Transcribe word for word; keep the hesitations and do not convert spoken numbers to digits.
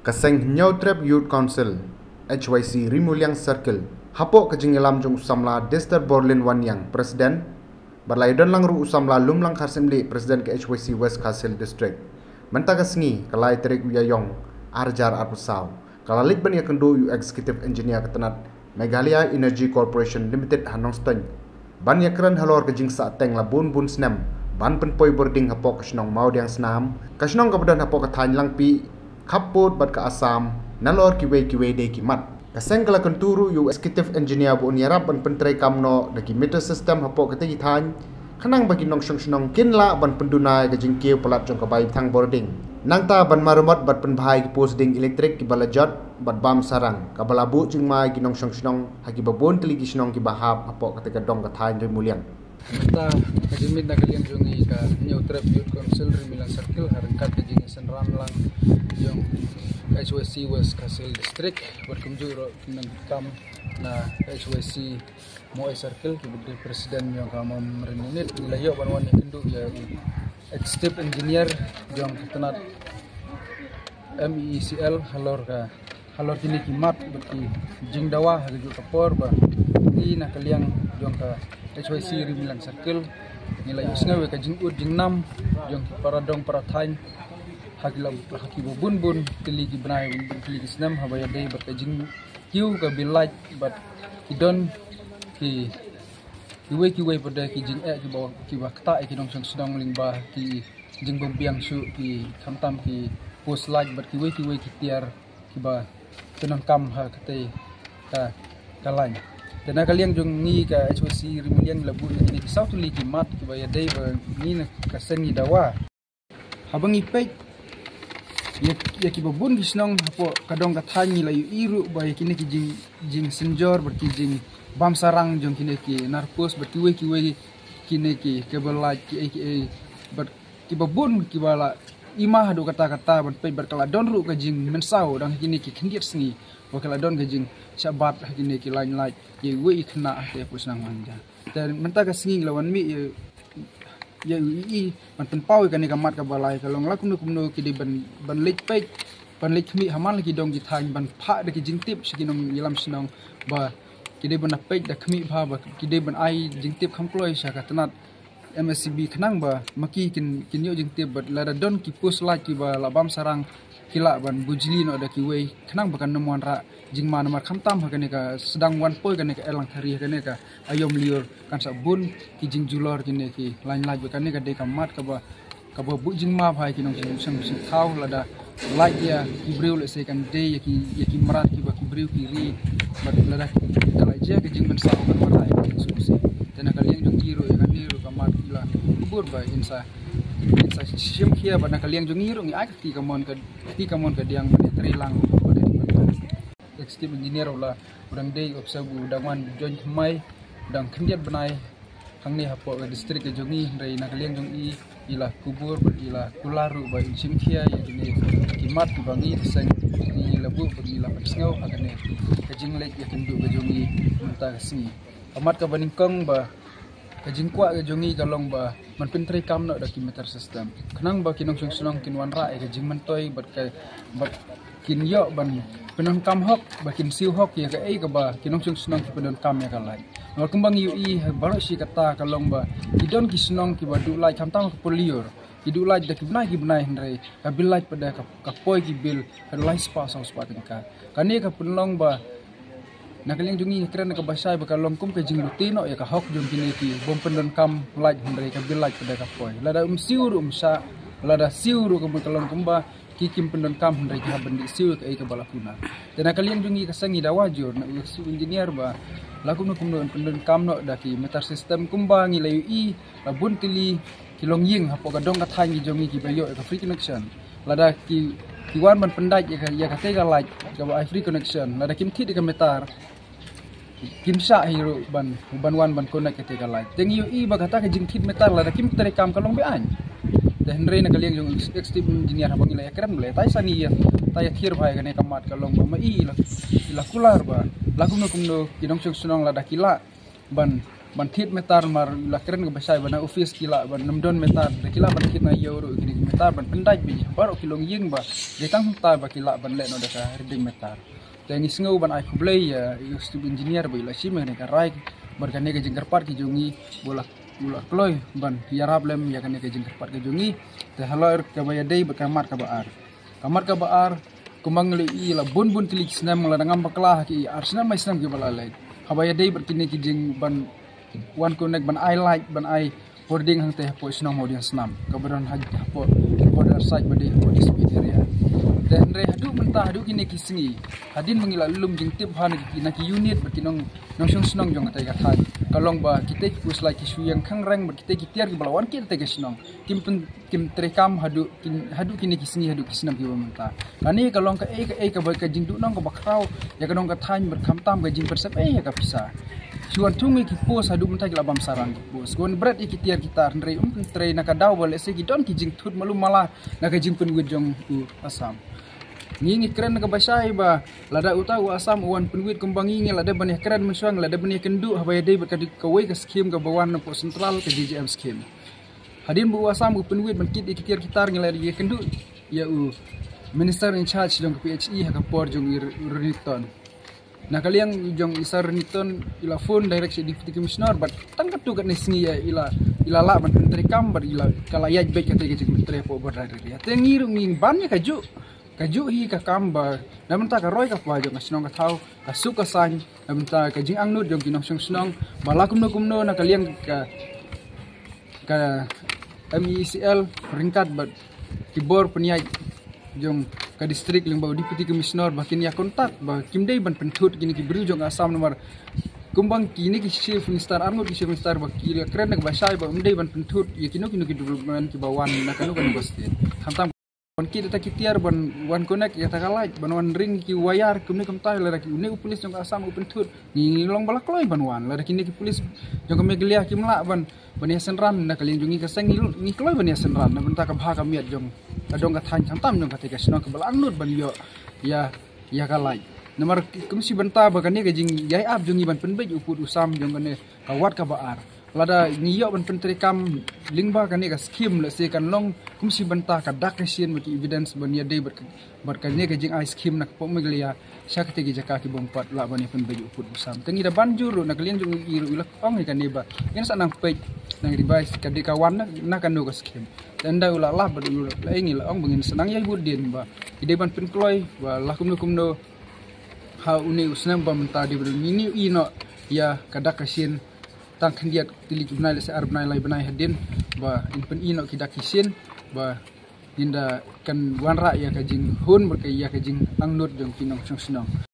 Ka seng Hynñiewtrep Youth Council, H Y C Rimuliang Circle, hapoh ka jingïalam jong u samla Dester Borlin Wanniang, President, bad la ïadon lang ruh u samla Lumlang Kharsyimlieh, President ka H Y C West Khasi Hills District. Mynta ka sngi, ka lai tarik u Ïaïong, ar hajar arphew saw, ka la leit ban ïakynduh ïa u Executive Engineer ka tnat Meghalaya Energy Corporation Limited ha Nongstoiñ, ban ïakren halor ka jingsahteng la bun bun snem ban pynpoi bording hapoh ka shnong Mawdiangsnam, ka shnong kaba don hapoh ka thaiñ Langpih, khappud bad ka Assam, nalor kiwei kiwei de ki mat. Ka seng ka la kyntu ruh ïa u Executive Engineer ba un ïarap ban pyntreikam noh da ki meter system hapoh katei ki thaiñ, khnang ba ki nongshong shnong kin lah ban pynduna ïa ka jingkiew palat jong ka bai bthang bording. Nangta ban maramot bad pynbha ïa ki post ding elektrik kiba la jot bad bam sarang, kaba la buh jingma ïa ki nongshong shnong ha kiba bun tylli ki shnong kiba hap hapoh katei ka dong ka thaiñ Rimuliang. Mynta ka jingmut na ka liang jong ngi ka Hynñiewtrep Youth Council Rimuliang Circle ha ryngkat ka jingïasynran lang jong H Y C West Khasi Hills District bad kumjuh ruh ki nongkam na H Y C Mawdiangsnam Circle, kiba dei President jong ka Mawmrynmawngit, ngi la ïoh ban wan ïakynduh ïa u Executive Engineer jong ka tnat M E E C L halor ka, halor kine ki mat bad ki jingdawa ha kajuh ka por ba ngi na ka liang jong ka H Y C Rimuliang Circle ngi la ïohsngew ïa ka jingud jingnam jong ki para dong para thaiñ ha ki la, ha kiba bun bun tylli ki bnai, bun bun tylli ki snem, haba ïadei bad ka jing kiew ka bill light bad ki don ki, kiwei kiwei pat de ki jingeh kiba, kiba ktah ïa ki nongshong shnong lyngba ki jingbymbiang shuh, ki khamtam ki post light bad kiwei kiwei ki tiar kiba pyndonkam ha katei ka, ka line. Te na ka liang jong ngi ka H Y C Rimuliang la buh ïa kine ki saw tylli ki mat kiba ïadei ba ngi na ka seng ngi dawa. Haba ngi peit ïa, ïa kiba bun ki shnong hapoh ka dong ka thaiñ, ngi la ïohi ruh ba ïa kine ki jing, jingsynjor bad ki jingbam sarang jong kine ki nar post bad kiwei kiwei kine ki cable light kiei kiei bad kiba bun kiba la i ma haduh katta katta ban peit bad ka la don ruh ka jingmynsaw dang ha kine ki khyndiat sngi ba ka la don ka jingshah bat ha kine ki line light kiwei ki khynnah ha ki post nang manja. Te mynta ka sngi la wan mih ïa, ïa u E E ban pynpaw ïa kane ka mat kaba lai, ka long la kumno kumno ki dei ban, ban leit peit, ban leit khmih ha man la ki dong ki thaiñ, ban phah da ki jingtip sha ki nongïalam shnong ba ki dei ban da peit da khmih bha, ba ki dei ban ai jingtip kham kloi sha ka tnat M S C B khnang ba ma ki kin, kin ïoh jingtip bad lada don ki post light kiba la bam sarang ki lah ban bujli noh da kiwei khnang ba kan ym wanrah jingma namar khamtam ha kane ka sdang wan poi kane ka Erlang Thari, ha kane ka Aïom Lyiur kan sa bun ki jingjulor kine ki line light bad kane ka dei ka mat kaba, kaba buh jingma bha ïa ki nongshong shnong. Lada light ïa ki briew lehse kan dei ïa ki, ïa ki mrad kiba ki briew ki ri bad lada ka la jia ka jingmynsaw kan wanrah ïa ki jingsngewsih. Te na ka liang jong ngi ruh ïa kane ruh ka mat ngi la kubur ba in sa, in sa shim khia bad na ka liang jong ngi ruh ngi ai ka kti kamon ka, kti kamon kadiang ban ïatreilang bad ka jingmynsaw. Executive Engineer u la, u dang dei u officer u dang wan join thymmai, u dang khyndiat bnai hangne hapoh ka district ka jong ngi, hynrei na ka liang jong i, i la kubur bad i la kular ruh ba in shim khia ïa kine ki mat kiba ngi ka seng ngi la buh bad ngi la pynsngew ha kane ka jingleit ïakynduh ka jong ngi mynta ka sngi. Ka mat kaba nyngkong ba ka jingkwah ka jong ngi ka long ba ban pyntreikam noh da ki meter system khnang ba ki nongshong shnong kin wanrah ïa ka jingmyntoi bad ka, bad kin ïoh ban pyndonkam hok, ba kin siew hok ïa kaei kaba ki nongshong shnong ki pyndonkam ïa ka light. Namar kumba ngi ïohi ha baroh shi katta ka long ba ki don ki shnong kiba duh light khamtam ha ka por lyiur, ki duh light da ki bnai ki bnai hynrei ka bill light pat de ka, ka poi ki bill haduh lai spah saw spah tyngka. Kane ka pynlong ba na ka liang jong ngi ngi kren kaba shai ba ka long kum ka jinglute noh ïa ka hok jong kine ki bym pyndonkam light hynrei ka bill light pat de ka poi. Lada um siew ruh um shah, lada siew ruh ka mut ka long kumba ki kim pyndonkam hynrei ki hap ban dih siew ïa kaei kaba la kunar. Te na ka liang jong ngi ka seng ngi dawa jur na u Executive Engineer ba la kumno kumno un pyndonkam noh da ki meter system kumba ngi la ïohi la bun tylli ki longïing hapoh ka dong ka thaiñ ki jong ngi kiba ïoh ïa ka free connection. Lada ki, ki wan ban pyndait ïa ka, ïa katei ka light kaba ai free connection, lada kim thied ïa ka meter kim shah hi ruh ban, ban wan ban connect katei ka light. Te ngi ïohi ba kata ka jingthied meter lada kim treikam ka long be-aiñ. Te hynrei na ka liang jong Executive Engineer haba ngi la ïakren ba la ïatai sani ïa, ta ïathied bha ïa kane ka mat ka long ba ma i la, i la kular ba la kumno kumno ki nongshong shnong lada ki lah ban ban thied meter, mar la kren kaba shai ba na office ki lah ban nym don meter, da ki lah ban thied na ïew ruh kine ki meter ban pyndait beit baroh ki longïing ba dei tang hangta ba ki lah ban leh noh da ka riding meter. Te ngi sngew ban ai khublei ïa i u Chief Engineer ba i la shim ïa kane ka rai bad kane ka jingkyrpad ka jong ngi, ba u la, u la kloi ban ïarap lem ïa kane ka jingkyrpad ka jong ngi. Te halor kaba ïadei bad ka mat kaba ar. Ka mat kaba ar, kumba ngi la ïohi la bun bun tylli ki snem, lada ngam bakla ha ki ar snem mai snem kiba la leit, haba ïadei bad kine ki jing ban wan connect, ban ai light, ban ai bording hangtei hapoh shnong Mawdiangsnam kaba don ha, hapoh border side ba dei hapoh dispute area. Te hynrei haduh mynta, haduh kine ki sngi, hadien ba ngi la lum jingtip bha na ki, na ki unit bad ki nong, nongshong shnong jong katei ka thaiñ, ka long ba kitei ki post light ki shu ïeng khangreng bad kitei ki tiar kiba la wan kit katei ka shnong kim pyn, kim treikam haduh kin, haduh kine ki sngi, haduh ki snem kiba mynta. Kane ka long kaei kaei kaba ka jingduhnong kaba khraw ïa ka nong ka thaiñ bad khamtam ka jingpynsep ei ïa ka pisa. Shu wan thung ïa ki post, haduh mynta ki la bam sarang ki post, ki wan bret ïa ki tiar ki tar, hynrei ym pyntrei na ka daw ba lehse ki don ki jingthut malu mala na ka jingpynwit jong u Assam. Ngi ngi kren kaba shai ba lada uta u Assam u wan pynwit kumba ngi ngi la dep ban ïa kren mynshuwa, la dep ban ïa kynduh haba ïadei bad ka dei kawei ka skim kaba wan napoh central, ka J J M skim. Hadien ba u Assam u pynwit ban kit ïa ki tiar ki tar, ngi la ïa kynduh ïa u minister in charge jong ka P H E ha ka por jong i Renikton. Na ka liang jong i Sir Renikton i la phone direct sha Deputy Commissioner bad tang katto katne sngi ïa i la, i la lah ban pyntreikam bad i la, ka la ïaid beit katei ka jingpyntrei hapoh border area. Te ngi ruh ngi ban ïa kajuh, kajuh hi ka kam ba na bynta ka roi ka pa jong ka shnong ka thaw, ka suk ka saiñ, na bynta ka jingangnud jong ki nongshong shnong, ba la kumno kumno na ka liang ka, ka M E E C L ryngkat bad ki bor pynïaid jong ka district lyngba u Deputy Commissioner ba kin ïa contact ba kim dei ban pynthut kine ki briew jong Assam, namar kumba kine ki Chief Minister, arngut ki Chief Minister ba ki la kren da kaba shai ba ym dei ban pynthut ïa kino kino ki development kiba wan na kano kano ka state. Khamtam ban kit ïa ta ki tiar, ban wan connect ïa ta ka light, ban wan ring ki wire kumne kumtai, lada ki, une u police jong ka Assam u pynthut, ngi ngi long ba la kloi ban wan. Lada kine ki police jong ka Meghalaya kim lah ban, ban ïa synran, na ka liang jong ngi ka seng ngi, ngi kloi ban ïa synran na bynta ka bha ka miat jong ka dong ka thaiñ, khamtam jong katei ka shnong kaba la angnud ban ïoh ïa, ïa ka light. Namar kum shi bynta ba kane ka jingïaid ap jong ngi ban pynbeit u pud u sam jong kane ka wat kaba ar. Lada ngi ïoh ban pyntreikam lyngba kane ka skim, lehse kan long kum shi bynta ka dak ka shin bad ki evidence ban ïadei bad ka, bad kane ka jingai skim na ka pop Meghalaya sha katei ki jaka ki bym pat lah ban ïa pynbeit u pud u sam. Te ngi da ban jur ruh na ka liang jong i ruh i la ong ïa kane ba ngin sa nang peit, nang revise ka dei ka wan na, na kano ka skim. Te ynda u la lap bad u la ïa ngi la ong ba ngin sa nang ïa bud dien ba i dei ban pynkloi ba la kumno kumno ha une u snem ba mynta dei ba ngin ïoh ïa ka dak ka shin tang khyndiat tylli ki bnai, lehse ar bnai lai bnai hadien ba in pyni noh ki dak ki shin ba ngin da kan wanrah ïa ka jinghun bad ka ïa ka jingangnud jong ki nongshong shnong.